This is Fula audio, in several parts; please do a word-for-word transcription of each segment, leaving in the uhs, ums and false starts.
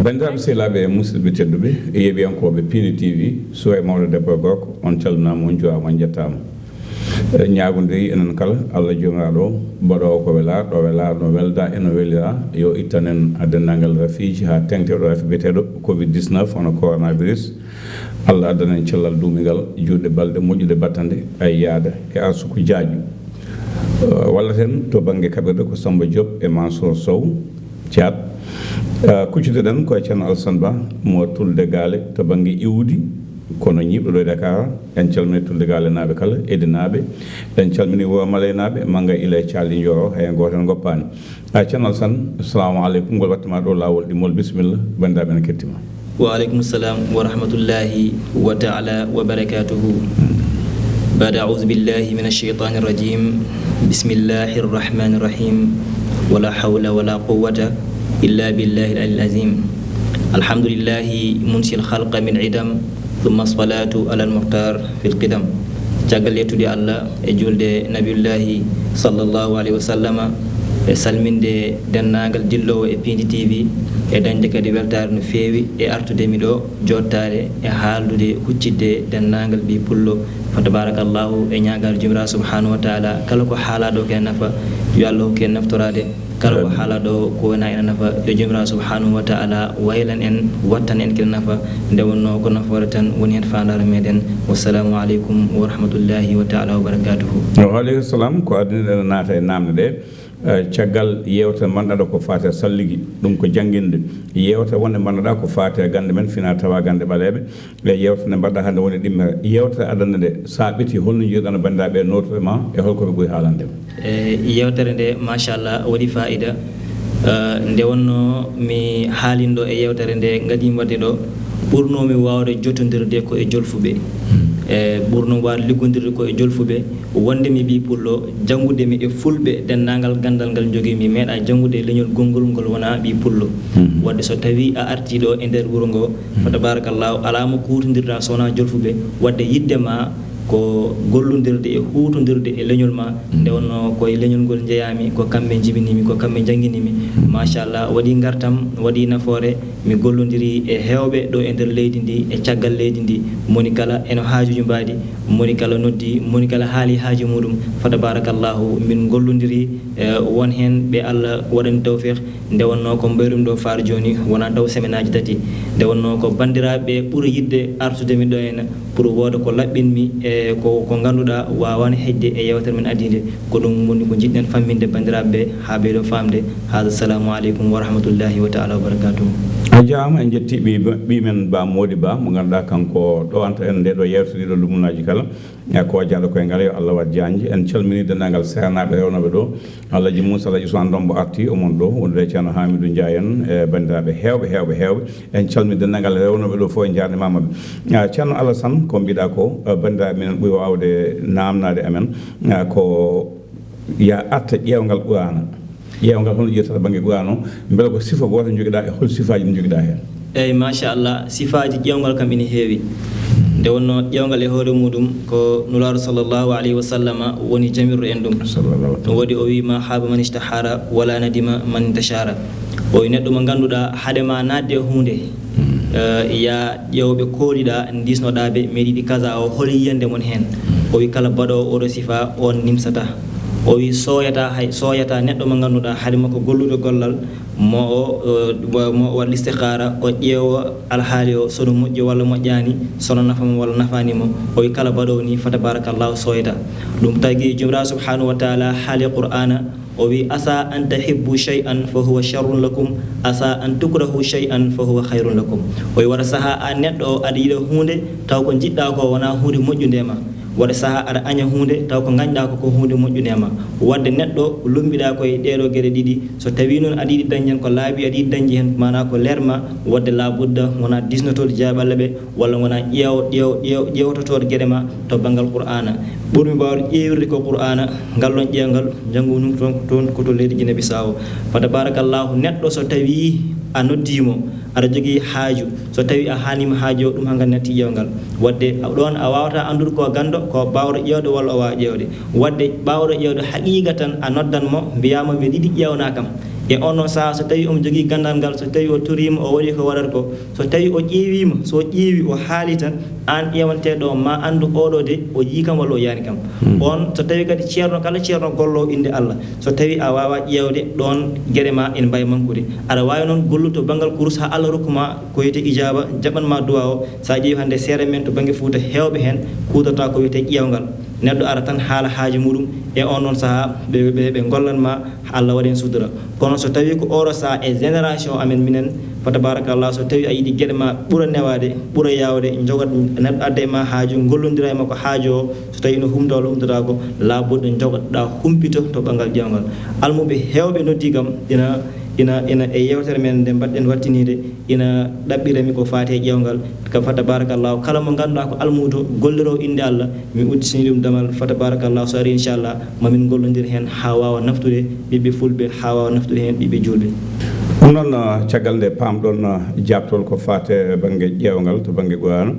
Banndiraaɓe sehilaaɓe e musidɓe tedduɓe e yeeɓiyankooɓe Piindi T V, suwa e mawɗo, debbo e gorko, on calminaama, on njuwaama, on njettaama. Eɗen ñaagondirii enen kala Allah Joomiraaɗo o, baɗoowo ko welaa, ɗo welaa, no weldaa e no welira, yo ittan en denndaangal rafiiji haa teŋti e ɗo rafi biyeteeɗo covid dix-neuf, hono coronavirus. Allah addana en cellal duumingal, juutɗe balɗe, moƴƴude battande, ay yaada e arsuku jaajɗo. Eh, wallaten to bannge kaɓirɗe ko Samba Diop e Mansour Sow Thiat. Eh, kuccude-ɗen ko e Ceerno Alassane Ba mo Tulde Gaale to bannge iwdi, kono ñiiɓɗo ɗo e Dakar. En calmini Tulde Gaale naaɓe kala, Edinaaɓe. En calmini Wuro Maleynaaɓe, Manga Ila e Caali Njoro, hay gooto en ngoppaani. A, Ceerno Alassane, assalamu aleykum. Ngol watta ma ɗo laawol ɗimmol. Bisimilla, banndiraaɓe ene kettima. وعليكم السلام ورحمة الله وتعالى وبركاته. بعد أعوذ بالله من الشيطان الرجيم. بسم الله الرحمن الرحيم. ولا حول ولا قوة إلا بالله العلي العظيم. الحمد لله منشئ الخلق من عدم، ثم الصلاة على المختار في القدم. Caggal yettude Allah e julde Nabiyullahi sallallahu alayhi wa sallama, e salminde denndaangal dilloowo e Piindi T V, e dañde kadi weltaare no feewi e artude mi ɗo jottaade e haaldude, huccitde denndaangal ɓiy pullo, fa tabarakallahu, e ñaagaade Joomiraaɗo subhanahu wa taala, kala ko haalaa ɗo ko ene nafa, yo Allah hokku en naftoraade. Kala ko haalaa ɗo ko wona ene nafa, yo Joomiraaɗo subhanahu wa taala waylan en, wattan en kene nafa. Nde wonnoo ko nafoore tan woni heen faandaare meɗen. Wassalamu aleykum wa rahmatullahi wa taala wa barakatuhu. Wa aleykum salam. Ko adii ene naata e naamne ɗe. Eh, caggal yeewtere mbanɗaɗo ko faati e salligi, ɗum ko jannginde. Yeewtere wonde mbanɗaɗa ko faati e gannde men, fina tawa gannde ɓaleeɓe. E yeewtere nde mbaɗɗa hannde woni ɗimmere. Yeewtere adannde nde, so a ɓetii, holno njiiruɗaa no banndiraaɓe nootooɓe ma e holko ɓe ɓuri haalande ma? E yeewtere nde, machallah, waɗi faayida. Eh, nde wonnoo mi haalinɗo e yeewtere nde ngadiimi waɗde ɗo, ɓurnoomi waawde jottondirde ko e jolfuɓe. E ɓurnoomi waawde liggondirde ko e jolfuɓe, wonde mi ɓii pullo, janngude mi e fulɓe, denndaangal ganndal ngal njogii mi, meeɗaa janngude e leñol gonngol ngol wonaa ɓii pullo. Mhm. Waɗde so tawii a artii ɗo e nder wuro ngo, fa tabarakallahu, alaa mo kuutondirɗaa so wonaa jolfuɓe, waɗde yiɗde ma ko gollondirde e huutondirde e leñol ma. Mm. Nde wonnoo ko e leñol ngol njeyaami, ko kamɓe njibinimi, ko kamɓe njannginimi. Mm. Machallah, waɗi ngartam, waɗi nafoore. Mi gollondirii e heewɓe ɗo e nder leydi ndi, e caggal leydi ndi. Moni kala eno haajuuji mbaadi, moni kala noddi, moni kala haali haaju muɗum. Fa tabarakallahu, min gollondirii, eh, won heen ɓe Allah waɗani tawfiq. Nde wonnoo ko mbayrum ɗo faar jooni, wonaa taw semaine aji tati. Nde wonnoo ko banndiraaɓe ɓuri yiɗde artude mi ɗo heen pour wooda ko laɓɓinmi e ko, ko ngannduɗaa waawaani heƴde e yeewtere men adii nde. Ko ɗum woni ko njiɗɗen famminde banndiraaɓe ɓe haa ɓeydo faamde. Haada, assalamu aleykum wa rahmatullahi wa taala wa barakatuhu. A jaaraama, en njetti ɓiy, ɓiy men Ba Moodi Ba, mo ngannduɗaa kanko ɗowanta en nde ɗo yeewtere ɗiɗo lumunnaaji kala. E ko jaaɗo koye ngal, yo Allah waɗ jaanji. En calminii denndaangal seernaaɓe rewnooɓe ɗo. Alhaji Moussa, Alhaji Ousmane Ndombo artii, omon ɗo, wondude e Ceerno Hamidou Ndiaye en, e banndiraaɓe heewɓe, heewɓe, heewɓe. En calminii denndaangal rewnooɓe ɗo fof, en njaarnimaama ɓe. Ah, Ceerno Alassane, ko mbiɗa ko, ah, banndiraaɓe men ɓuri waawde naamnaade amen, ah, ko ya arta ƴeewngal Qur'aana. Ƴeewngal holno ƴeewtata bannge Qur'aana o? Mbele ko sifa gooto njogiɗaa e hol sifaaji ɗi njogiɗaa heen? Eeyi, machallah, sifaaji ƴeewngal kam ina heewi. Nde wonnoo ƴeewngal e hoore muɗum ko Nulaaɗo sallallahu alayhi wa sallama woni jamirɗo en ɗum. Sallallahu alayhi wa sallam. Ɗum waɗi o wii, "Ma haaba man istahara, wala nadima man intashara." O wii neɗɗo mo ngannduɗaa haade ma naatde e huunde, eh, ya ƴeew ɓe kooliɗaa, ndiisnoɗaa ɓe, meɗiɗi kaza o, holi yiyannde mon heen? O wii kala baɗoowo oɗo sifa, on nimsata. O wii sooyata hay, sooyata neɗɗo mo ngannduɗaa haade makko gollude gollal, mo o, eh, wa-, mo o waɗa listihaara, o ƴeewa alhaali o, so no moƴƴi walla moƴƴaani, so no nafa mo walla nafaani mo. O wii kala baɗoowo ni, fa tabarakallahu, sooyata. Ɗum tagi Joomiraaɗo subhanahu wa taala haali Qur'aana, o wii, "Asa an tuhibbu shay'an fa huwa sharrun lakum, asa an tukrahu shay'an fa huwa khayrun lakum." O wii, waɗa sahaa a neɗɗo o aɗa yiɗa huunde, taw ko njiɗɗaa ko wonaa huunde moƴƴunde e ma. Waɗa sahaa aɗa aña huunde, taw ko ngañɗaa ko, ko huunde moƴƴunde e ma. Waɗde neɗɗo lumbiɗaa ko e ɗeeɗo geɗe ɗiɗi, so tawii noon aɗa yiɗi dañde heen ko laaɓi, aɗa yiɗi dañde heen maanaa ko leer ma, waɗde laabudda wonaa diisnotooɗo jaaɓalla ɓe, walla wonaa ƴeew-, ƴeew-, ƴeew-, ƴeewtotooɗo geɗe ma to banngal Qur'aana. Ɓurmi mbaawde ƴeewirde ko Qur'aana, ngal ɗoon ƴeewngal, njanngu ɗum toon, toon ko to leydi Gine Bisaawo. Fa tabarakallahu, neɗɗo so tawii a noddii mo, aɗa jogii haaju, so tawii a haalniima haaju o, ɗum hankadi natti ƴeewngal. Waɗde ɗoon a waawataa anndude ko ganndo, ko baawɗo ƴeewde walla o waawaa ƴeewde. Waɗde baawɗo ƴeewde haqiiqa tan, a noddan mo, mbiyaa mo mbeɗa yiɗi ƴeewnaa kam. E oon ɗoon sahaa, so tawii omo jogii ganndal ngal, so tawii o toriima, o waɗii ko waɗata ko, so tawii o ƴeewiima, so o ƴeewii, o haalii tan, aan ƴeewanteeɗo o, ma anndu oɗo de, o yii kam walla o yiyaani kam. Oon, so tawii kadi ceerno, kala ceerno golloowo innde Allah, so tawii a waawaa ƴeewde ɗoon, geɗe ma ina mbaawi mankude. Aɗa waawi noon gollude to banngal kurus haa Allah rokku ma ko wiyetee ijaaba, jaɓan ma duwaa o. So a ƴeewi hannde seeɗa men to bannge Fuuta, heewɓe heen kuutorta ko wiyetee ƴeewngal. Neɗɗo ara tan haala haaju muɗum, e oon ɗoon sahaa ɓe, ɓe, ɓe ngollan ma, Allah waɗa heen sutura. Kono so tawii ko oɗo sahaa e génération amen minen, fa tabarakallah, so tawii a yiɗi geɗe ma ɓura newaade, ɓura yaawde, jogat neɗɗo adda e ma haaju, ngollondira e makko haaju o, so tawii ina humta walla humtataa ko, laabuɗo jogoɗa humpito to banngal ƴeewngal. Almuɓe heewɓe noddi kam, ina, ina, ina e yeewtere men nde mbaɗɗen wattiniide, ina ɗaɓɓira mi ko faati e ƴeewngal. Ka fa tabarakallah, kala mo ngannduɗaa ko almuudo, golliroowo innde Allah, mi udditini ɗum damal. Fa tabarakallah, so ari inchallah, ma min ngollondir heen haa waawa naftude ɓiɓɓe fulɓe, haa waawa naftude heen ɓiɓɓe juulɓe. Ɗum noon, ah, caggal nde paamɗon, ah, jaaɓtol ko faati e bannge ƴeewngal to bannge Qur'aana,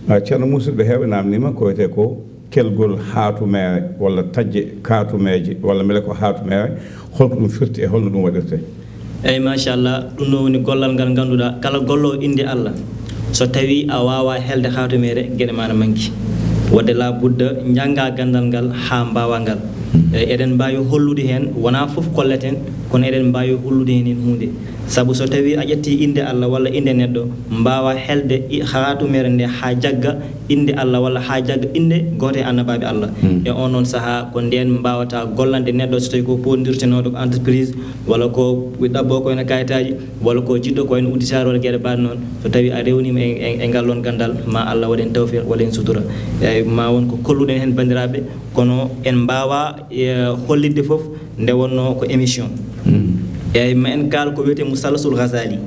ah, Ceerno, musidɓe heewɓe naamniima ko wiyetee ko kelgol haatumeere walla taƴde kaatumeeje walla mbele ko haatumeere, holko ɗum firti e holno ɗum waɗirtee? Eeyi, machallah, ɗum ɗoo woni gollal ngal ngannduɗaa, kala golloowo innde Allah, so tawii a waawaa helde haatumeere, geɗe ma na manki. Waɗde laa budda njanngaa ganndal ngal haa mbaawaa ngal. Eeyi, eɗen mbaawi hollude heen, wonaa fof kolleten, kono eɗen mbaawi hollude heen heen huunde. Sabu so tawii a ƴettii innde Allah walla innde neɗɗo, mbaawaa helde i-, haatumeere nde haa jagga innde Allah walla haa jagga innde gooto e annabaaɓe Allah. E oon ɗoon sahaa, ko ndeen mbaawata gollande neɗɗo, so tawii ko poondirtenooɗo ko entreprise, walla ko ɗaɓɓo ko ene kayitaaji, walla ko jiɗɗo ko ene udditaare walla geɗe mbaɗe noon. So tawii a rewniima e, e, e ngal ɗoon ganndal, ma Allah waɗ en tawfiq, waɗ en sutura. Eeyi, ma won ko kolluɗen heen banndiraaɓe, kono en mbaawaa, e, hollitde fof nde wonnoo ko émission. Eeyi, ma en kaal ko wiyetee Musallasul Ghazali.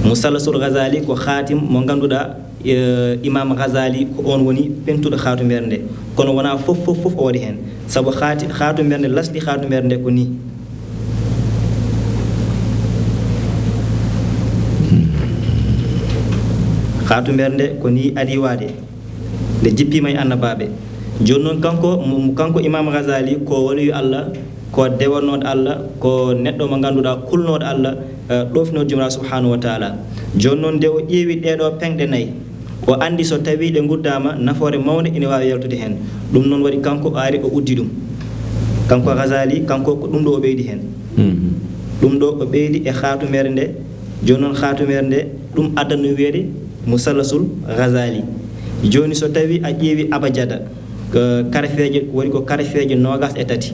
Musallasul Ghazali ko haatim mo ngannduɗaa, e, Imam Ghazali ko oon woni pentuɗo haatumeere nde. Kono wonaa fof, fof, fof o waɗi heen. Sabu haati-, haatumeere nde, lasli haatumeere nde ko nii. Haatumeere nde ko nii adii waɗde. Nde jippiima e annabaaɓe. Jooni noon kanko, mo, kanko Imam Ghazali ko waliyu Allah, ko dewanooɗo Allah, ko neɗɗo mo ngannduɗaa kulnooɗo Allah, eh, ɗoofnooɗo Joomiraaɗo subhanahu wa taala. Jooni noon nde o ƴeewi ɗee ɗoo peŋɗe nayi, o anndi so tawii ɗe nguddaama, nafoore mawnde ina waawi yaltude heen. Ɗum noon waɗi kanko o ari o uddi ɗum. Kanko Ghazali, kanko ko ɗum ɗoo o ɓeydi heen. Ɗum ɗoo o ɓeydi e haatumeere nde, jooni noon haatumeere nde, ɗum addanno wiyeede Musallasul Ghazali. Jooni so tawii a ƴeewi abajada, ko karafeeje, woni ko karafeeje noogas e tati.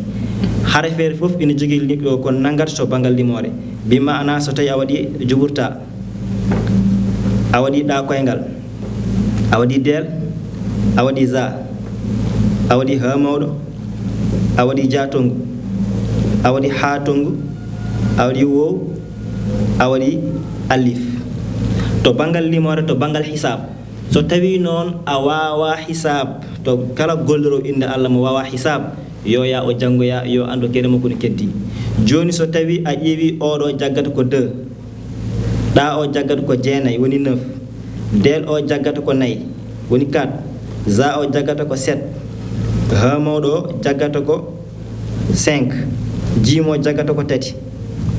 Harafeere fof ina jogii li-, ko nanngata to banngal limoore. Bi maana so tawii a waɗi juburta, a waɗi ɗa koyngal, a waɗi deel, a waɗi za, a waɗi ha mawɗo, a waɗi ja tonngu, a waɗi ha tonngu, a waɗi wow, a waɗi alif. To banngal limoore, to banngal hisaab. So tawii noon a waawaa hisaab, to kala golliroowo innde Allah mo waawaa hisaab, yo yaa o janngoya, yo anndu geɗe makko no keddii. Jooni so tawii a ƴeewii oo ɗoo jaggata ko deux, ɗa o jaggata ko jeenayi, woni neuf, deel o jaggata ko nayi, woni quatre, za o jaggata ko sept, ha mawɗo o jaggata ko cinq, jiim o jaggata ko tati,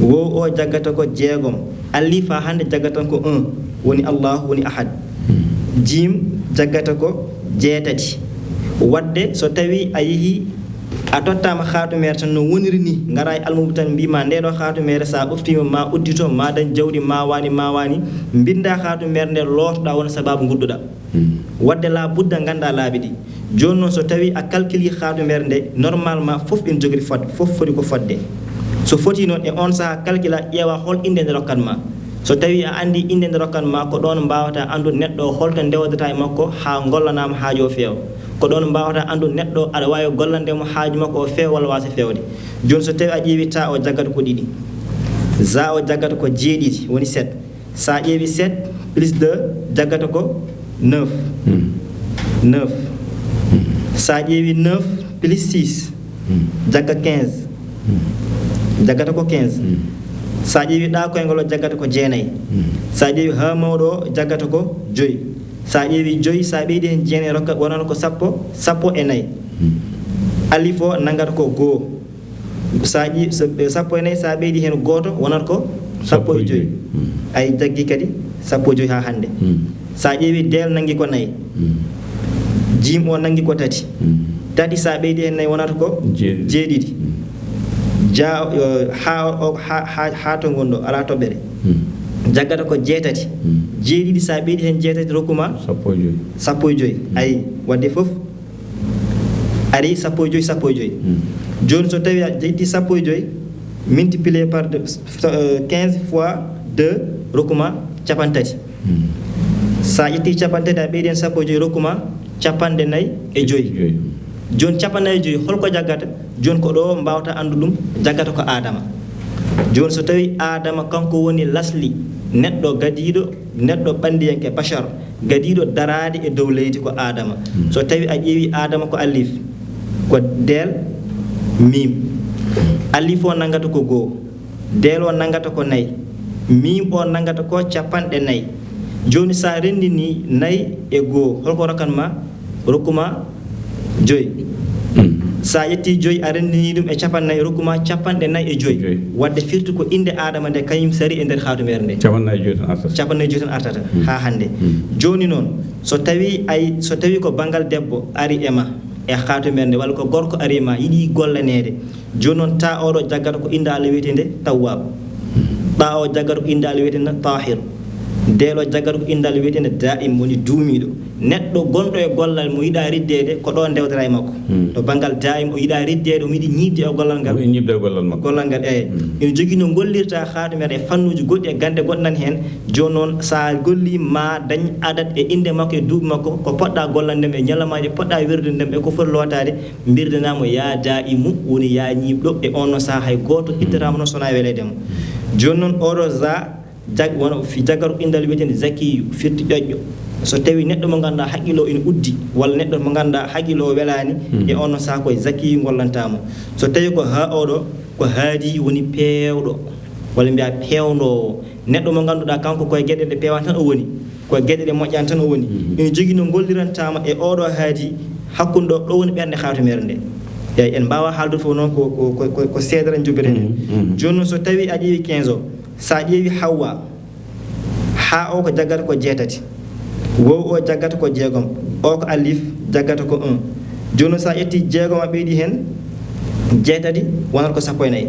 wow o jaggata ko jeegom, alif haa hannde jaggata ko un, woni Allahu, woni Ahad. Jiim jaggata ko jeetati. Waɗde so tawii a yehii, a tottaama haatumeere tan no woniri nii, ngaraa e almuudo tan mbii ma ndee ɗoo haatumeere, so a ɓoftiima ma uddito, ma dañ jawdi, ma waani, ma waani, mbinndaa haatumeere nde, lootoɗaa won sabaabu ngudduɗaa. Waɗde laa budda nganndaa laabi ɗi. Jooni noon, so tawii a kalkilii haatumeere nde, normalement fof ina jogori fodde, fof foti ko fodde. So fotii noon, e oon sahaa kalkilaa, ƴeewaa hol innde nde rokkat ma. So tawii a anndii innde nde rokkat ma, ko ɗoon mbaawataa anndude neɗɗo o holto ndewodataa e makko haa ngollanaama haaju o feewa. Ko ɗoon mbaawataa anndude neɗɗo o aɗa waawi gollande mo haaju makko o feewa walla waasa feewde. Jooni so tawii a ƴeewii ta o jaggata ko ɗiɗi, za o jaggata ko jeeɗiɗi, woni sept. So a ƴeewii sept plus deux jaggata ko neuf. Neuf. So a ƴeewii neuf plus six jagga quinze. Jaggata ko quinze. So a ƴeewi ɗa koyngol o jaggata ko jeenayi. So a ƴeewi ha mawɗo o jaggata ko joyi. So a ƴeewi joyi, so a ɓeydi heen jeenayi rokka wonata ko sappo, sappo e nayi. Alif o nanngata ko goo. So a ƴi-, so, sappo e nayi, so a ɓeydi heen gooto wonata ko sappo e joyi. Ay jaggi kadi sappo e joyi ha hannde. So a ƴeewi deel nanngi ko nayi. Jiim o nanngi ko tati. Tati so a ɓeydi heen nayi wonata ko jeeɗiɗi. Jeeɗiɗi. Ja, eh, ha, o, ha, ha, ha to ngonɗo, alaa toɓɓere. Jaggata ko jeetati. Jeeɗiɗi so a ɓeydi heen jeetati rokkuma sappo e joyi. Sappo e joyi. Ayi, wadde fof ari sappo e joyi, sappo e joyi. Jooni so tawi a ƴetti sappo e joyi, multiplié par deux, so, eh, quinze fois deux rokkuma capanɗe tati. So a ƴetti capanɗe tati, a ɓeydi heen sappo e joyi, rokkuma capanɗe nayi e joyi. Joyi. Jooni capanɗe nayi e joyi, holko jaggata? Jooni ko ɗo mbawta anndu ɗum, jaggata ko Aadama. Jooni so tawi Aadama kanko woni lasli, neɗɗo gadiiɗo, neɗɗo ɓanndiyanke, bachar, gadiiɗo daraade e dow leydi ko Aadama. So tawi a ƴeewi Aadama ko alif, ko deel, miim. Alif o nanngata ko goo. Deel o nanngata ko nayi. Miim o nanngata ko capanɗe nayi. Jooni so a renndini nayi e goo, holko rokkan ma? Rokkuma joyi. So a ƴetti joyi, a renndini ɗum e capanɗe nayi, rokkuma capanɗe nayi e joyi. Joyi. Wadde firti ko innde Aadama nde kañum sari e nder haatumere nde. Capanɗe nayi e joyi tan artata. Capanɗe nayi e joyi tan artata, ha hannde. Jooni noon, so tawi ay, so tawi ko banngal debbo ari e ma e haatumere nde, walla ko gorko ari e ma, yiɗi gollaneede, jooni noon, taa oɗo jaggata ko innde Allah wiyeteende Tawwaab. Ɗaa o jaggata ko innde Allah wiyeteende Taahir. Deel o jaggata ko innde Allah wiyeteende Daa'im, woni duumiiɗo. Neɗɗo gonɗo e gollal mo yiɗaa riddeede, ko ɗo ndewdata e makko. To banngal daa'im, o yiɗaa riddeede, omo yiɗi ñiiɓde e gollal ngal. Omo yiɗi ñiiɓde e gollal makko. Gollal ngal, eey. Ina jogii no ngollirta haatumere e fannuuji goɗɗi e gannde goɗɗe nan heen. Jooni noon, so a gollii, ma dañ adat e innde makko e duuɓi makko, ko poɗɗaa gollande mo e ñalawmaaji ɗi poɗɗaa wirdude mo e ko foti lootaade, mbirdanaa mo yaa daa'imu, woni yaa ñiiɓɗo, e oon noon sahaa hay gooto ittataama noon so wonaa weleede mo. Jooni noon, oɗo za, jag-, wano fi jaggata ko innde Allah wiyeteende Zakiyu, firti ƴoƴƴo. So tawii neɗɗo mo ngannduɗaa haqqil o ina uddi, walla neɗɗo mo ngannduɗaa haqqil o welaani, e oon noon sahaa ko e Zakiyu ngollantaa mo. So tawii ko haa oɗo, ko haadi woni peewɗo, walla mbiyaa peewndoowo. Neɗɗo mo ngannduɗaa kanko ko e geɗe ɗe peewaani tan o woni, ko e geɗe ɗe moƴƴaani tan o woni. Ina jogii no ngollirantaa mo e oɗo haadi hakkunde ɗo, ɗo woni ɓernde haatumere nde. Eey, en mbaawaa haaldude fof noon ko, ko, ko, ko, ko seedere njoɓɓere nde. Jooni noon so tawii a ƴeewi quinze o, so a ƴeewi Hawwa, haa o ko jaggata ko jeetati. Woow o jaggata ko jeegom. O ko alif jaggata ko un. Jooni noon so a ƴetti jeegom a ɓeydi heen jeetati wonata ko sappo e nayi.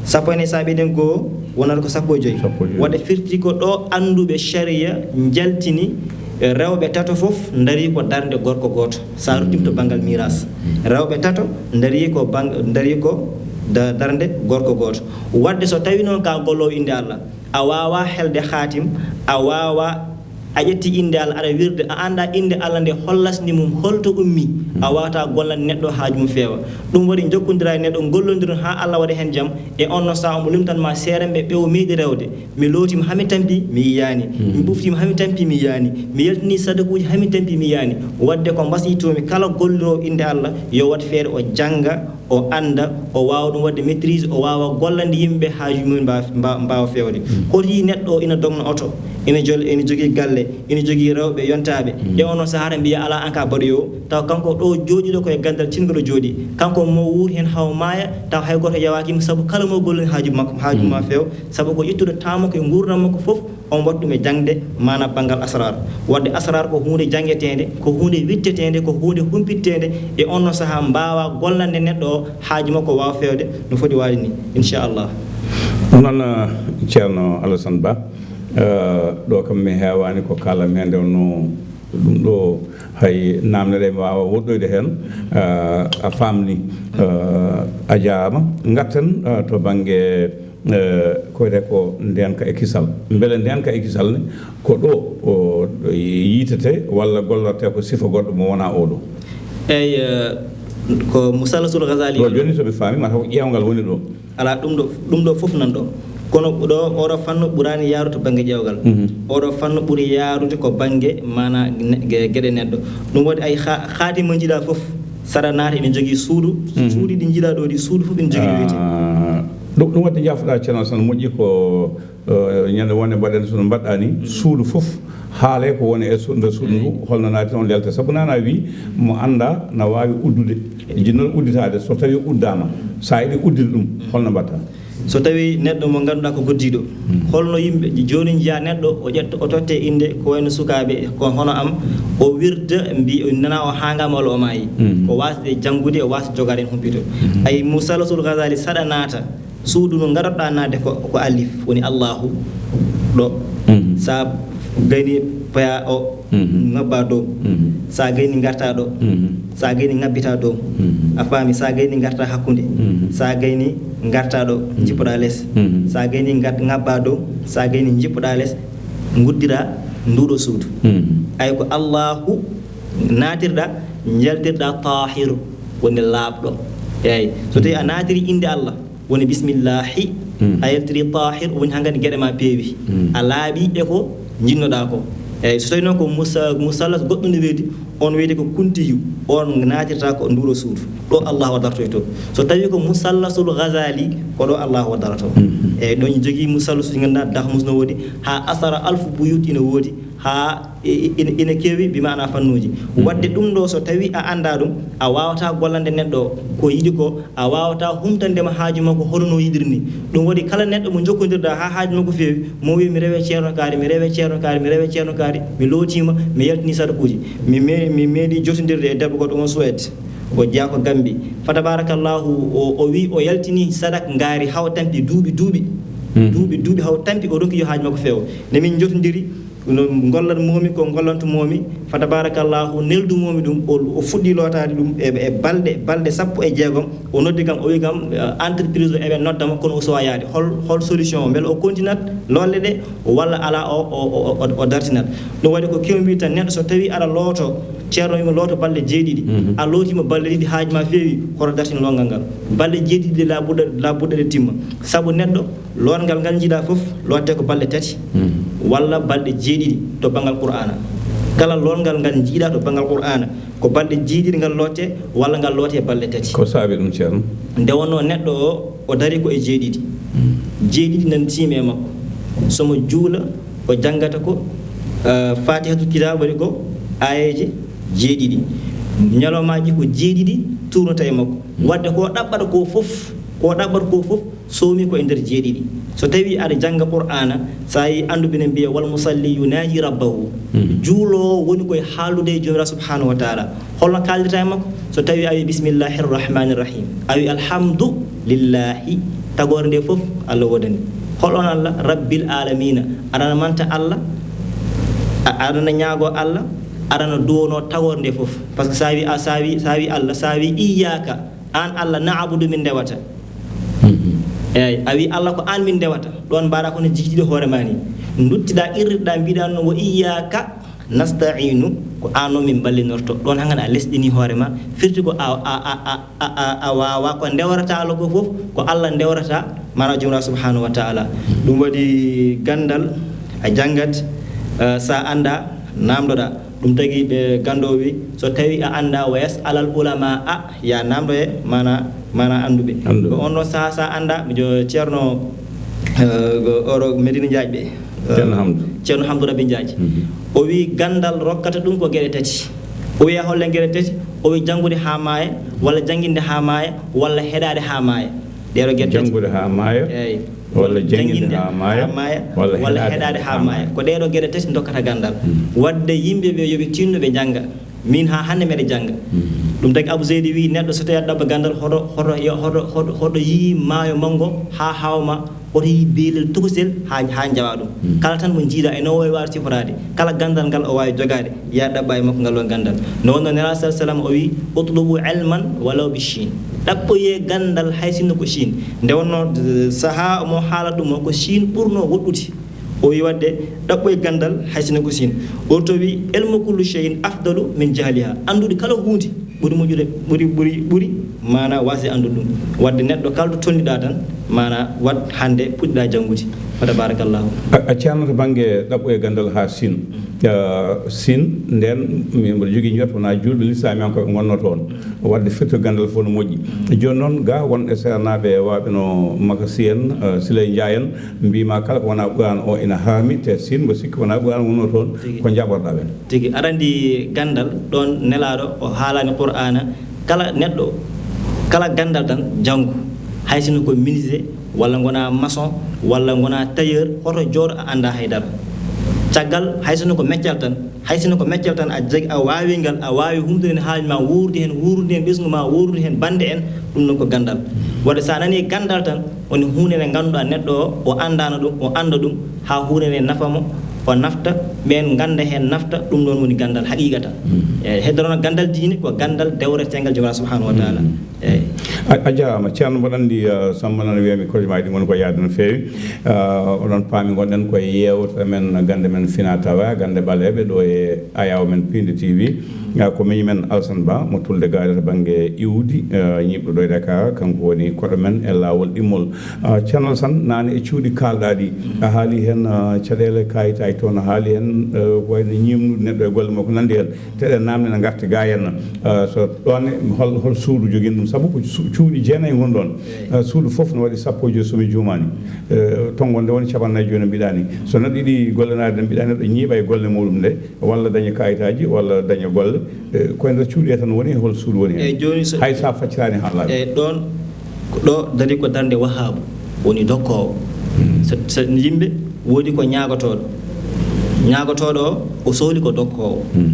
Sappo e nayi so a ɓeydi heen goo wonata ko sappo e joyi. Sappo e joyi. Wadde firti ko ɗo annduɓe sariya njaltini rewɓe tato fof ndarii ko darnde gorko gooto. So a ruttiima to banngal miiras. Rewɓe tato ndarii ko bang-, ndarii ko da-, darnde gorko gooto. Wadde so tawii noon ka golloowo innde Allah, a waawaa helde haatim, a waawaa, a ƴetti innde Allah, aɗa wirda, a anndaa innde Allah nde, hol lasndi mum, hol to ummii, a waawataa gollande neɗɗo haaju mum feewa. Ɗum waɗi njokkondiraa e neɗɗo, ngollondiron haa Allah waɗa heen jam, e oon noon sahaa omo limtan ma seere mbe ɓe o meeɗi rewde. Mi lootiima haa mi tampi, mi yiyaani. Mi ɓuftiima haa mi tampi, mi yiyaani. Mi yaltinii sadakuuji haa mi tampi, mi yiyaani. Wadde ko mbasiytoo-mi kala golliroowo innde Allah, yo waɗ feere o jannga, o annda, o waawa ɗum waɗde maîtrise, o waawa gollande yimɓe haaju mum mbaawa, mbaawa, mbaawa feewde. Hoto yii neɗɗo o ina dogna oto, ina jol-, ina jogii galle, ina jogii rewɓe yontaaɓe. E oon noon sahaa tan mbiya alaa an ka baɗoyoo, taw kanko ɗo jooɗiiɗo ko e ganndal cinngal o jooɗii. Kanko mo wuuri heen haw maaya, taw hay gooto yawaaki mo, sabu kala mo gollani haaju makko, haaju ma feew, sabu ko ittude temps makko e nguurndam makko fof, on waɗi ɗum e jaŋde, maanaa banngal asraar. Wadde asraar ko huunde janngeteende, ko huunde witteteende, ko huunde humpitteende, e oon noon sahaa mbaawaa gollande neɗɗo o haaju makko waawa feewde no foti waade nii, inchallah. Ɗum noon, eh, Ceerno Alassane Ba, eh, ɗo kam mi heewaani ko kaalam heen nde wonnoo ɗum ɗo hay naamne ɗe mi waawa woɗɗoyde heen, eh, a faamni, eh, a jaaraama. Ngarten, eh, to bannge eh, ko wiyetee ko ndeenka e kisal. Mbele ndeenka e kisal ne, ko ɗo o, ɗo yiitete walla gollortee ko sifa goɗɗo mo wonaa oo ɗo? Eey, eh, ko Musallasul Ghazali. Ɗo jooni so mi faami, mataw ko ƴeewngal woni ɗo. Alaa, ɗum ɗo, ɗum ɗo fof nan ɗo. Kono ɗo, oɗo fannu ɓuraani yaarude to bannge ƴeewgal. Mhm. Oɗo fannu ɓuri yaarude ko bannge, maanaa, ne-, ge-, geɗe neɗɗo. Ɗum waɗi ay ha-, haati mo njiɗaa fof, saɗa naata ina jogii suudu. Mhm. Suuɗi ɗi njiɗaa ɗo ɗi, suudu fof ina jogii no wiyetee. Ah, Ɗum ɗum waɗde, jaafoɗaa, Ceerno Asan, moƴƴi ko, eh, ñande wonde mbaɗen so no mbaɗɗaa ni, suudu fof haalay ko woni e su-, nder suudu ndu, holno naati, on lelta. Sabu nana wi mo annda na waawi uddude, jinnol udditaade, so tawi uddaama, so a yiɗi uddude ɗum, holno mbaɗta? So tawi neɗɗo mo ngannduɗaa ko goddiiɗo, holno yimɓe, jooni njiya neɗɗo o ƴetta, o totte innde ko wayno sukaaɓe, ko hono am, o wirda, mbi, o nana o haangaama walla o maayi. Ko waasde janngude, o waasde jogaade heen humpito. Ay, Musallasul Ghazali saɗa naata, suudu ndu ngaroɗaa naatde ko, ko alif, woni Allahu, ɗo. Sa gayni paya o, ngabba dow. Sa gayni ngarta ɗo. Sa gayni ngabbita dow. A faami? Sa gayni ngarta hakkunde. Sa gayni ngarta ɗo, njippoɗaa les. Sa gayni ngat-, ngabba dow. Sa gayni njippoɗaa les, nguddira nduɗo suudu. Ay ko Allahu naatirɗa, njaltirɗa Tahiru, woni laaɓɗo. Eey, so tawi a naatiri innde Allah, woni bismillahi, a yaltiri Tahir, woni hankadi geɗe ma peewi. A laaɓi e ko njinnoɗaa ko. Eey, so tawi noon ko musa-, musallas goɗɗo ne weeti, on wiyete ko kuntiyu, on naatirta ko nduɗo suudu. Ɗo Allahu dartoyto. So tawi ko Musallasul Ghazali, ko ɗo Allahu darto. Eey, ɗon jogii musallasu ɗi ngannduɗaa Dahmus no woodi, haa Asara Alfu Buyut ina woodi, haa i-, i-, ina, ina keewi, bi maana fannuuji. Waɗde ɗum ɗo, so tawi a anndaa ɗum, a waawataa gollande neɗɗo o ko yiɗi ko, a waawataa humtande mo haaju makko hono no yiɗiri ni. Ɗum waɗi kala neɗɗo mo njokkondirɗaa haa haaju makko feewi, mo wiya, "Mi rewe Ceerno Kaari, mi rewe Ceerno Kaari, mi rewe Ceerno Kaari, mi lootiima, mi yaltini sadakuuji." Mi me-, mi meeɗi jotondirde e debbo goɗɗo oon Suwed. O jeyaa ko Gambi. Fa tabarakallahu, o, o wi o yaltini sadak ngaari haw tampi duuɓi, duuɓi. Duuɓi, duuɓi haw tampi, o ronki yo haaju makko feewo. Nde min njotondiri, no ngollan moomi ko ngollanto moomi, fa tabarakallahu, neldu moomi ɗum, o, o fuɗɗi lootaade ɗum e, e balɗe, balɗe sappo e jeegom. O noddi kam, o wi kam, eh, entreprise o eɓe nodda mo, kono o suwaa yaade. Hol, hol solution o? Mbele o continat loolle ɗe, walla alaa, o, o, o, o, o dartinat? Ɗum waɗi ko kew mbi tan, neɗɗo so tawi aɗa looto, Ceerno wi mo looto balɗe jeeɗiɗi. A lootiima balɗe ɗiɗi, haaju ma feewi, hoto dartin loongal ngal. Balɗe jeeɗiɗi ɗe laabuɗa, laabuɗa ɗe timma. Sabu neɗɗo, loorngal ngal njiɗaa fof, lootte ko balɗe tati, walla balɗe jeeɗiɗi to banngal Qur'aana. Kala loorngal ngal njiɗaa to banngal Qur'aana, ko balɗe jeeɗiɗi ngal lootte, walla ngal lootte balɗe tati. Ko saabi ɗum, Ceerno? Nde wonnoo neɗɗo o, o dari ko e jeeɗiɗi. Jeeɗiɗi nan tiimi e makko. So mo juula, o janngata ko, eh, Faatihatul Kitaab, waɗi ko aayeeje jeeɗiɗi. Ñalawmaaji ko jeeɗiɗi tuurnata e makko. Waɗde ko ɗaɓɓata ko fof, ko ɗaɓɓata ko fof, soomi ko e nder jeeɗiɗi. So tawii aɗa jannga Qur'aana, so a yii annduɓe ne mbiya, "Wal musalli yunaaji rabbahu." Juuloowo woni ko e haaldude e Joomiraaɗo subhaanahu wa taala. Holno kaaldirta e makko? So tawii a wii, "Bismillahi rahmani rahim." A wii, "Alhamdulillahi." Tagoore nde fof, Allah woodani. Hol on Allah? Rabbil alamina. Aɗana manta Allah, a-, aɗana ñaago Allah, aɗana duwono tagoore nde fof. Parce que sa wii, a, sa wii, sa wii Allah, sa wii, "Iyyaka, an Allah, na'budu, min ndewata." Eeyi, a wii, "Allah, ko an min ndewata." Ɗon mbaɗa kono jigitiiɗo hoore ma ni. Nduttiɗa, qirritɗa, mbiɗa noon, "Wa iyyaka nasta'inu," ko an noon min ballinorto. Ɗon hangan a lesɗini hoore ma, firti ko a, a, a, a, a, a, a waawa ko ndewrata Allah ko fof, ko Allah ndewrata, mana Joomiraaɗo subhanahu wa taala. Ɗum waɗi gandal, a janngat, eh, sa annda, namdoɗa. Ɗum tagi ɓe ganndo wi, so tawi a annda, "Wa yas'alal ulama a," ya namdo e mana, mana annduɓe. Annduɓe. Ko on ɗon saha sa annda, jo Ceerno, eh, oɗo Medina Njaaj ɓe. Ceerno Hamdu. Ceerno Hamdu Rabbi Njaaj. Mhm. O wi gandal rokkata ɗum ko geɗe tati. O wiya hollen geɗe tati? O wi janngude haa maaya, walla jannginde haa maaya, walla heɗaade haa maaya. Ɗee ɗoo geɗe tati. Janngude haa maaya, eeyi, walla jannginde haa maaya, walla heɗaade haa maaya. Ko ɗee ɗoo geɗe tati ndokkata ganndal. Mhm. Waɗde yimɓe ɓe yo ɓe tinno ɓe njannga. Min haa hannde mbeɗa jannga. Mhm. Ɗum tagi Abu Zeydi wi neɗɗo so tawi aɗa ɗaɓɓa ganndal, hoto, hoto, yo, hoto, hoto, hoto yii maayo manngo haa hawma, hoto yii beelel tokosel haa, haa njawa ɗum. Mhm. Kala tan mo njiiɗa e no o waawi siforaade, kala ganndal ngal o waawi jogaade, ya ɗaɓɓa e makko ngal ɗon ganndal. Nde wonnoo Nelaaɗo sallallaahu alayhi wa sallam o wi, "Utlubu ilman walaw bi Chine." Ɗaɓɓoyee ganndal hay sinno ko Chine. Nde wonnoo, eh, sahaa mo haalata ɗum o ko Chine ɓurnoo woɗɗude. O wi waɗde ɗaɓɓoyee ganndal hay sinno ko Chine. O to wi, "Ilmu kullu shay'in afdalu min jahliha." Anndude kala huunde ɓuri moƴƴude, ɓuri, ɓuri, ɓuri Maana waasde anndude ɗum. Waɗde neɗɗo kala to tolniɗaa tan, maana waɗ hannde puɗɗiɗaa janngude. Fa tabarakallahu. A, a ceerno to bannge ɗaɓɓoye ganndal haa Siin. Ah, Siin, ndeen, min mboɗo jogii njorto wonaa juulɓe lislaamiyankoɓe ngonnoo toon. Waɗde firti ganndal fof no moƴƴi. Jooni noon, ga wonɓe seernaaɓe e waawɓe no Makasi en, ah, Siley Njaay en, mbiima kala ko wonaa Qur'aan o ina haami, te Siin mbo sikki wonaa Qur'aan wonnoo toon, tigi, ko njaɓorɗaa ɓeen. Tigi, aɗa anndi ganndal ɗoon nelaaɗo o haalaani Qur'aana, kala neɗɗo, kala ganndal tan janngu, hay sinno ko menuisier, walla ngonaa maçon, walla ngonaa tailleur, hoto jooɗo a anndaa hay dara. Caggal, hay sinno ko meccal tan, hay sinno ko meccal tan a jagi, a waawi ngal, a waawi humtude heen haaju ma, wuurdude heen, wuurdude heen ɓesngu ma, wuurdude heen bannde en, ɗum noon ko ganndal. Waɗde so a nanii ganndal tan, woni huunde nde ngannduɗaa neɗɗo o, o anndaano ɗum, o annda ɗum, haa huunde nde nafa mo, o nafta, ɓeen ngannda heen nafta, ɗum noon woni ganndal haqiiqatan. Mm. E, heddoraano ganndal diine ko ganndal dewreteengal Joomiraaɗo Subhaanahu wa Taala. Mm. Eey. A, a jaaraama, Ceerno, mboɗo anndi, ah, Sammba nana wiyami, koreeji maa ɗi ngoni ko yahde no feewi. Ah, oɗon paami, ngonɗen koye yeewtere men, gannde men fina tawa, gannde ɓaleeɓe, ɗo e Ayaawo men Piindi T V. Ah, ko miñi men Alsan Ba, mo Tulde Gaare to bannge iwdi, ah, ñiiɓɗo ɗo e Dakar, kanko woni koɗo men e laawol ɗimmol. Ah, Ceerno Alsan, naane e cuuɗi kaalɗaa ɗi, a haali heen, ah, caɗeele kaayitaaji toon, a haali heen, ah, ko wayno ñiiɓnude neɗɗo e golle makko, ko nanndi heen. Te ɗe naamne na ngarti ga henna. Ah, so ɗoon ne, hol, hol suudu jogiino ɗum? Sabu ko su-, cuuɗi jeenayi ngoni ɗoon. Eey. Ah, suudu fof no waɗi sappo e joy, so mi juumaani. Eh, tonngo nde woni cappanɗe nayi joy no mbiɗaa ni. So neɗɗo yiɗi gollanaade no mbiɗaa, neɗɗo ñiiɓa e golle muɗum nde, walla daña kaayitaaji, walla daña golle. Eh, koye nder cuuɗi he tan woni, hol suudu woni heen? Eey, jooni so hay so a facciraani haalaaɓe. Eey, ɗoon, ko ɗo darii ko darnde wahaabu, woni dokkoowo. Mm. So, so yimɓe woodi ko ñaagotooɗo. Ñaagotooɗo o, o sohli ko dokkoowo. Mm.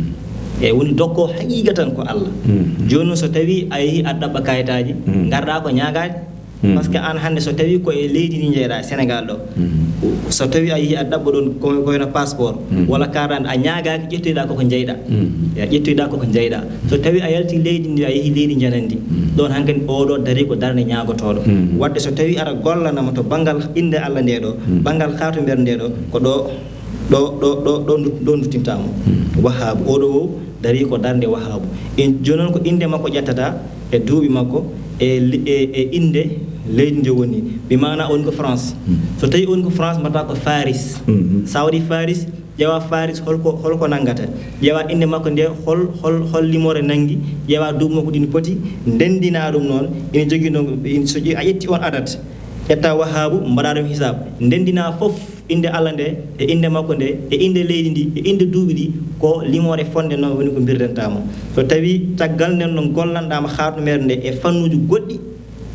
E woni dokkoowo haqiiqatan ko Allah. Mm. Jooni noon so tawii a yehii aɗa ɗaɓɓa kayitaaji, mm, ngarɗaa ko ñaagaade. Mm. Parce que aan hannde so tawii ko e leydi ndi njeyɗaa, Sénégal ɗo, mm, so tawii a yehii aɗa ɗaɓɓa ɗoon ko, ko wayno passeport, mm, walla carte d'identité, a ñaagaaki, ƴettoyɗaa koko njeyɗaa. Mm. A ƴettoyɗaa koko njeyɗaa. So tawii a yaltii leydi ndi, a yehii leydi njanandi, mm, ɗoon hankadi oo ɗoo darii ko darnde ñaagotooɗo. Mm. Waɗde so tawii aɗa gollanama to banngal innde Allah nde ɗo, mm, banngal kaatumbeere nde ɗo, ko ɗo, ɗo, ɗo, ɗo, ɗo ndu-, ɗo nduttintaa mo. Mm. Wahaabu, oo ɗoo o darii ko darnde wahaabu. En, jooni noon ko innde makko ƴettataa e duuɓi makko e li-, e, e innde leydi ndi woni. Bi maana o woni ko France. Mm. So tawii o woni ko France, mbaɗataa ko Faris. Mm-hmm. So a waɗii Faris, ƴeewa Faris holko, holko nanngata. Ƴeewa innde makko nde, hol, hol, hol limoore nanngi. Ƴeewa duuɓi makko ɗi no poti. Ndenndinaa ɗum noon. Ina jogii noon, in-, so ƴe-, a ƴetti oon adat, ƴetta Wahaabu, mbaɗaa ɗum hisab. Ndenndinaa fof innde Allah nde, e innde makko nde, e innde leydi ndi, e innde duuɓi ɗi, ko limoore fotnde noon woni ko mbirdantaa mo. So tawii caggal nden noon gollanɗaa mo kaatumbeere nde e fannuuji goɗɗi,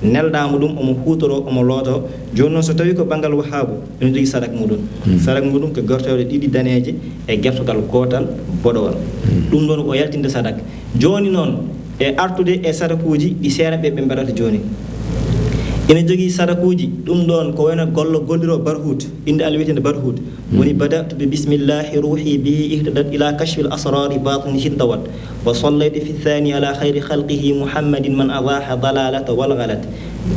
nelɗaa mo ɗum, omo huutoroo, omo lootoo. Jooni noon, so tawii ko banngal Wahaabu, ene jogii sadak muɗum. Hmm. Sadak muɗum ko gertooɗe ɗiɗi daneeje e gertogal gootal boɗowal. Hmm. Ɗum ɗoon ko yaltinde sadak. Jooni noon, e artude e sadakuuji ɗi seeɗa ɓe, ɓe mbaɗata jooni. Ene jogii sadakuuji, ɗum ɗoon ko wayno gollo golliroo barhuut, innde Allah wiyeteende barhuut. Woni, hmm, "Bada'tu bi bismillahi ruhi bihi ihtadat ila kashfil asrari batinihi intawat. Wa sallaytu fi thani ala khayri khalqihi Muhammadin man azaha dalalata wal ghalat."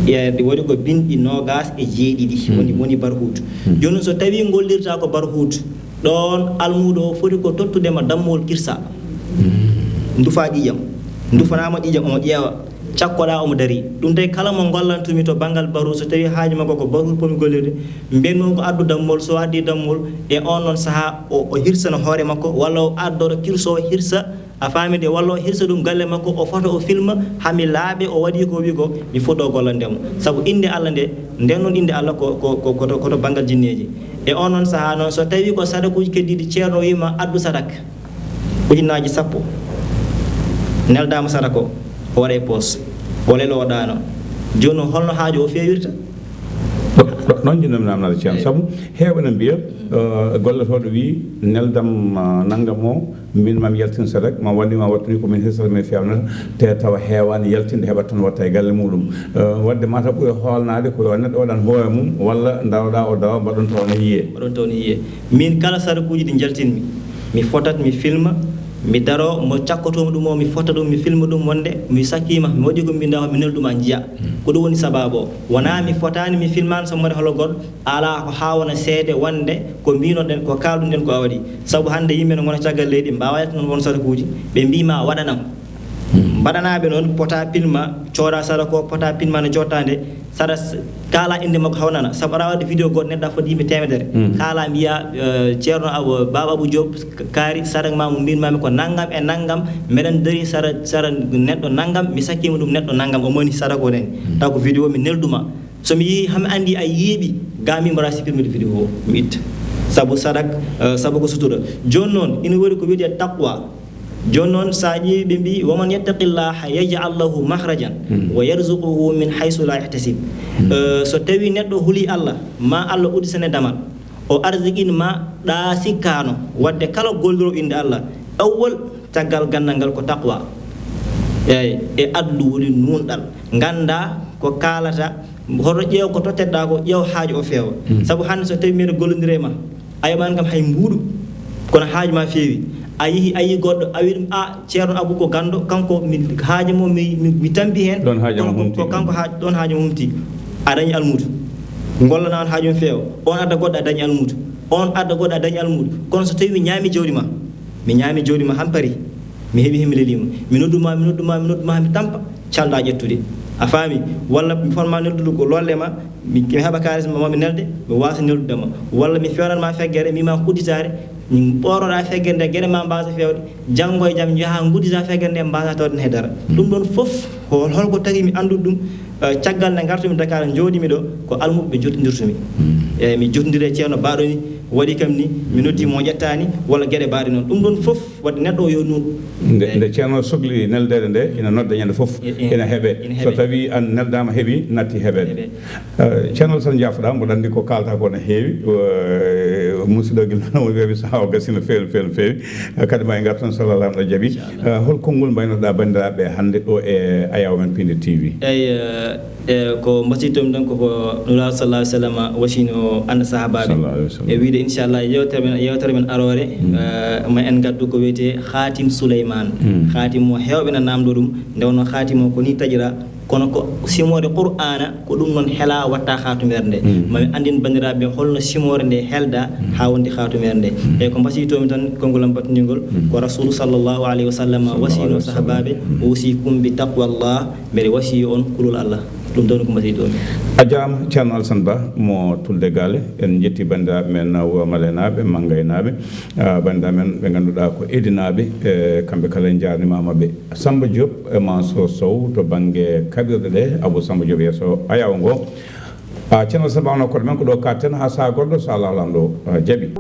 E, ɗi waɗi ko binɗi noogaas e jeeɗiɗi. Hmm. Woni, woni barhuut. Hmm. Jooni so tawii ngollirtaa ko barhuut, ɗoon almuudo o foti ko tottude ma dammuwol kirsa. Hmm. Ndufaa ƴiiƴam. Ndufanaama ƴiiƴam, omo ƴeewa. Cakkoɗaa omo darii. Ɗum tawi kala mo ngollantumi to banngal barhuut, so tawii haaju makko ko barhuut potmi gollirde, mbiyanmi ko addu dammuwol, so addi dammuwol, e oon noon sahaa o, o hirsana hoore makko, walla o addoto kirso o hirsa, a faami de, walla o hirsa ɗum galle makko, o fota o filma, haa mi laaɓe, o waɗi ko o wi ko, mi fuɗɗo gollande mo. Sabu innde Allah nde, nden noon innde Allah ko, ko, ko, ko to, ko to banngal jinneeji. E oon noon sahaa noon, so tawii ko sadakuuji keddiiɗi, ceerno o wiima addu sadak. Ujunnaaji sappo neldaama sadaka o, o waɗa e poos, o leloo, o ɗaanoo. Jooni noon, holno haaju o feewirta? Ɗo, ɗo, ɗoon njiɗmi naamnaade, Ceerno. Eey. Sabu heewɓe na mbiya, eh, gollotooɗo wii, "Neldam, ah, nanngam o, miin maa mi yaltin sadak, maa wallima wattani ko min hirsata, min feewnata." Te tawa heewaani yaltinde, heɓat tan watta e galle muɗum. Eh, waɗde mataw ɓuri hoolnaade ko yo neɗɗo waɗan hoore mum, walla ndaroɗaa o dawa, mbaɗon tawa no yiyee. Mbaɗon tawa no yiyee. Miin kala sadakuuji ɗi njaltinmi, mi fotat, mi filma, mi daroo, mo cakkotoomi ɗum o, mi fota ɗum, mi filma ɗum, wonde mi sakkiima, mi waɗii ko mbinndaa ko, mi neldu ma njiya. Hmm. Ko ɗum woni sabaabu o. Wonaa mi fotaani, mi filmaani, so mbaɗi holo goɗɗo, alaa ko haa wona seede wonde ko mbiinoɗen, ko kaalduɗen ko a waɗi. Sabu hannde yimɓe no ngona caggal leydi, mbaawa yaltude noon won sadakuuji, ɓe mbii ma waɗanam. Hmm. Mbaɗanaaɓe noon pota pilma, cooda sara ko pota pilma no jottaande, sara s- kaala innde makko hawnana. Sabu aɗa waɗde vidéo goɗɗo neɗɗo foti yimɓe teemedere. Mm. Kaala mbiya, eh, Ceerno Abu, Baaba Abu Diop, k- kaari sadak ma mo mbinmami ko nanngam e nanngam, meɗen dari sara, sara neɗɗo nanngam, mi sakkima ɗum neɗɗo nanngam, o moni sadak o nani. Mm. Taw ko vidéo mi nelduma. So mi yii hami anndi a yiiɓi, ga mi mbaɗa sippirmede vidéo o, mi itta. Sabu sadak, eh, sabu ko sutura. Jooni noon, ina woni ko wiyetee taqwa. Jooni noon, so a ƴeewi ɓe mbii, "Wa man yattaqillaha yaj'al lahu makhrajan, mm, wa yarzuquhu min haysu la yahtasib." Mm. Eh, so tawi neɗɗo huli Allah, ma Allah udditane damal, o arzikin ma ɗa sikkano. Wadde kala golliro innde Allah, awwal caggal ganndal ngal ko taqwa. Eeyi, e adlu woni nuunɗal. Ngannda ko kaalata, hoto ƴeew ko totteɗa ko, ƴeew haaju o feewa. Mm. Sabu hannde so tawi mbiɗa gollondira e ma, a yoɓani kam hay mbuuɗu, kono haaju ma feewi. A yehi, a yii goɗɗo, a wi ɗum, "A, Ceerno Abu ko ganndo, kanko mi haaju mo, mi, mi, mi tampi heen." Ɗon haaju kono ma ko, humti. Ko kanko haaju, ɗon haaju mo humti. A dañi almuudo. Ngollana on haaju mum feewa. On adda goɗɗo, a dañi almuudo. On adda goɗɗo, a dañi almuudo. Kono so tawi mi ñaami jawdi ma, mi ñaami jawdi ma hampari, mi heɓi heen mi leliima. Mi noddu ma, mi noddu ma, mi noddu ma, mi tampa, calɗa ƴettude. A faami? Walla mi fotma noddude ko lolle ma, mi, mi heɓa kaalis ma, ma mi nelde, mi waasa neldude ma. Walla mi fewnat ma feggere, mi ma ko udditaare, mi ɓooroɗa feggere nde, geɗe ma mbaasa feewde. Janngo e jam, njaha nguddita feggere nde, mbaasa tawde he dara. Mm. Ɗum ɗon fof, hol, holko tagi mi anndude ɗum? Eh, caggal nde ngartumi Dakar, njooɗimi ɗo, ko almuɓe jottindirtumi. Mm. Eeyi, mi jottondiri e ceerno baɗo ni, waɗi kam ni, mi noddi mo, o ƴettaani, walla geɗe baɗe noon. Ɗum ɗon fof, wadde neɗɗo o yo nuun. Nde, eeyi, nde ceerno sokli neldeede nde, ina nodda ñande fof, e, e, ina heɓe. Ina heɓe. So tawi an neldaama heɓi, natti heɓeede. Heɓe. Eh, Ceerno Alassane, njaafo-ɗaa, mboɗo anndi ko kaalta ko ne heewi. Eh, musidɗo gila nana woni weewi sahaa o gasi no feewi, no feewi, no feewi. Eh, kadi ma en ngartan so Allah Laamɗo jaɓi. Inchallah. Eh, hol konngol mbaynoɗaa banndiraaɓe hannde ɗo e Ayaw men Piindi T V? Eeyi, eh, eh, ko mbasiytomi tan ko, ko Nulaaɗo sallallahu alaihi wasallam wasiyno annda sahaabaaɓe. Sallallahu alaihi wasallam. E wiyde inchallah yewtere men, yewtere men aroore, mm, eh, ma en ngaddu ko wiyetee Khatim Souleymane. Mm. Khatim mo heewɓe na naamndo ɗum, nde wonno Khatim o ko ni taƴira. Kono ko simoore Qur'aana, ko ɗum noon hela watta khaatumere nde. Mm. Ma mi anndin banndiraaɓe holno simoore nde helda, mm, haa wondi khaatumere nde. Mm. E ko mbasiytoomi tan konngol am battindiingol, mm, ko Rasuulu sallallahu alaihi wasallam wasiyno sahaabaaɓe, mm, "Usikum bi taqwallah", mbeɗa wasiyi on kulol Allah. Ɗum ɗon ko mbasiytoomi. A jaaraama, Ceerno Alassane Ba mo Tulde Gaale. En njetti banndiraaɓe men Wuro Malenaaɓe, Manngaynaaɓe, ah, banndiraaɓe men ɓe ngannduɗaa ko Edinaaɓe, eh, kamɓe kala en njaarnimaama ɓe. Samba Diop e Mansour Sow to bannge kaɓirɗe ɗe, Abou Samba Diop yeeso Ayaw ngo. Ah, Ceerno Samba, ono koɗo men ko ɗo katten haa sahaa goɗɗo, so Allah Laamɗo, ah, jaɓi.